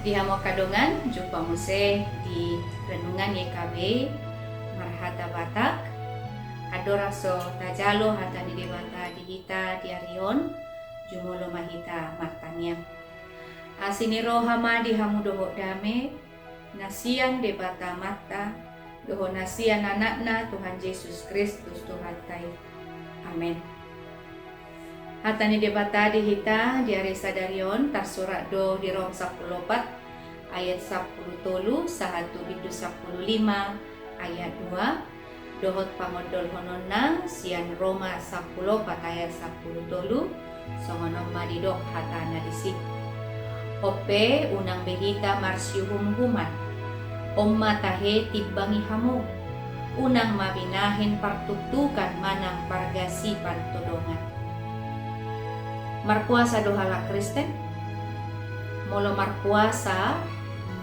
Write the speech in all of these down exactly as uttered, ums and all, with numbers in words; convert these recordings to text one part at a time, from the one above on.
Di hamu angka dongan, jumpa muse di renungan Y K B marhata Batak. Andorang so tajalo hata ni Debata di hita di ari on, jumolo ma hita martangiang. Asi ni roha ma di hamu dohot dame na sian Debata Amanta dohot na sian Anakna Tuhan Jesus Kristus Tuhanta i. Amen. Hata ni Debata di hita di ari sadari on tarsurat do di Rom sampulu opat ayat sampulu tolu sahat tu bindu sampulu lima ayat dua, dohot pangondolhononna sian Roma sampulu opat ayat sampulu tolu, songon on ma didok hatana disi. On pe unang be hita marsiuhumuhuman. On ma tahe timbangi hamu. Unang ma binahen partuktukan manang pargasipan tu dongan. Marpuasa do halak Kristen? Molo marpuasa,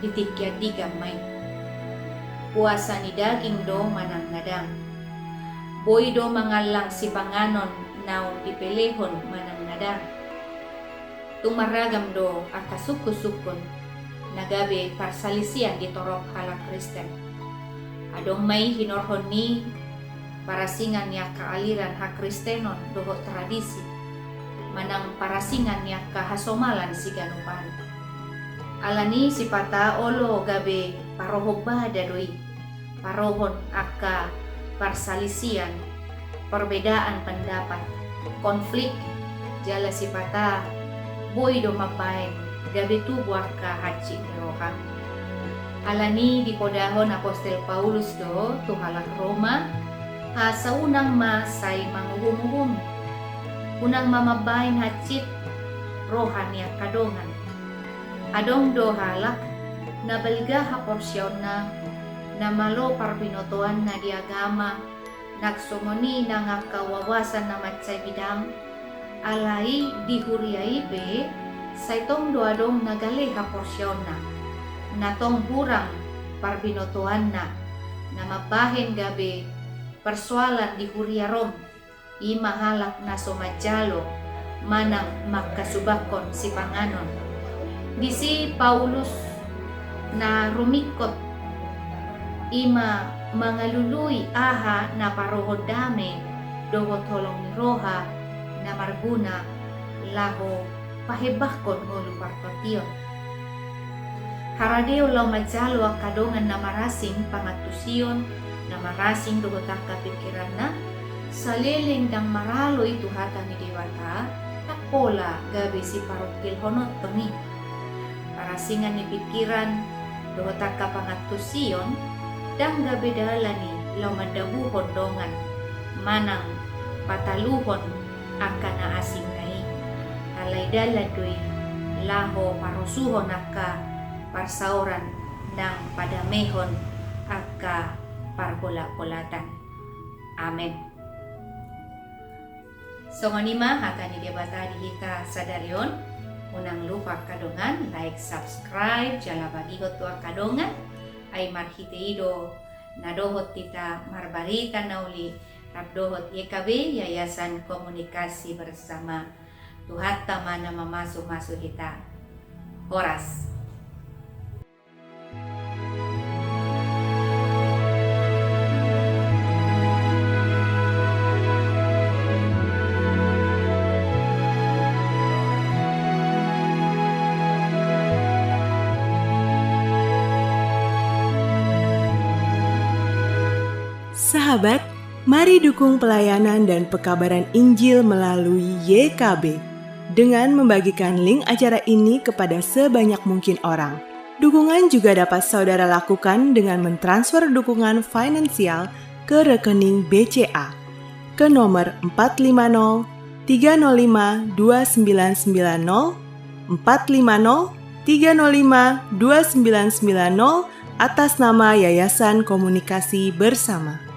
di tingki andigan ma i. Puasa ni daging do manang na dang. Boi do mangallang sipanganon naung dipelehon manang na dang. Tung marragam do angka sungkunsungkun na gabe parsalisian di torop halak Kristen. Adong ma i hinorhon ni parasingan ni angka aliran hakristenon dohot tradisi, manang parasingan ni angka hasomalan siganup ari. Alani sipata olo gabe parohon bada do i, parohon angka parsalisian, perbedaan pendapat, konflik, jala sipata boi do mambahen gabe tubu angka hansit ni roha. Alani dipodahon apostel Paulus do tu halak Roma, asa unang ma sai manguhumuhum, unang ma mambahen hansit roha ni angka dongan. Adong do halak na balga haporseaonna, na malo parbinotoanna di agama, nang songon i nang angka wawasan na mansai bidang, alai di huria i pe sai tong do adong na gale haporseaonna, na tong hurang parbinotoanna, na mambahen gabe persoalan di huria Rom. I ma halak na so manjalo manang mangkasubakkon sipanganon. Disi Paulus na rumingkot, i ma mangalului aha na parohon dame dohot holong ni roha na marguna laho pahembangkon ngolu partondion. Haradeon laho manjalo angka dongan na marasing pangantusion, na marasing dohot angka pingkiranna, saleleng ndang maralo i tu hata ni Debata, ndang pola gabe siparungkilhononton i. Parasingan ni pingkiran dohot angka pangantusion ndang gabe dalan i laho mandabuhon dongan manang pataluhon angka na asing na i. Alai dalan do i laho parosuhon angka parsaoran nang padamehon angka pargolapgolatan. Amen. Songon i ma hata ni Debata di hita sadari on. Unang lupa angka dongan, like, subscribe, jala bagihon tu angka dongan. Ai marhite i do na dohot hita marbarita na uli rap dohot Y K B, Yayasan Komunikasi Bersama. Tuhanta ma na mamasumasu hita. Horas. Sahabat, mari dukung pelayanan dan pekabaran Injil melalui Y K B dengan membagikan link acara ini kepada sebanyak mungkin orang. Dukungan juga dapat saudara lakukan dengan mentransfer dukungan finansial ke rekening B C A ke nomor empat lima nol tiga nol lima dua sembilan sembilan nol, empat lima nol tiga nol lima dua sembilan sembilan nol, atas nama Yayasan Komunikasi Bersama.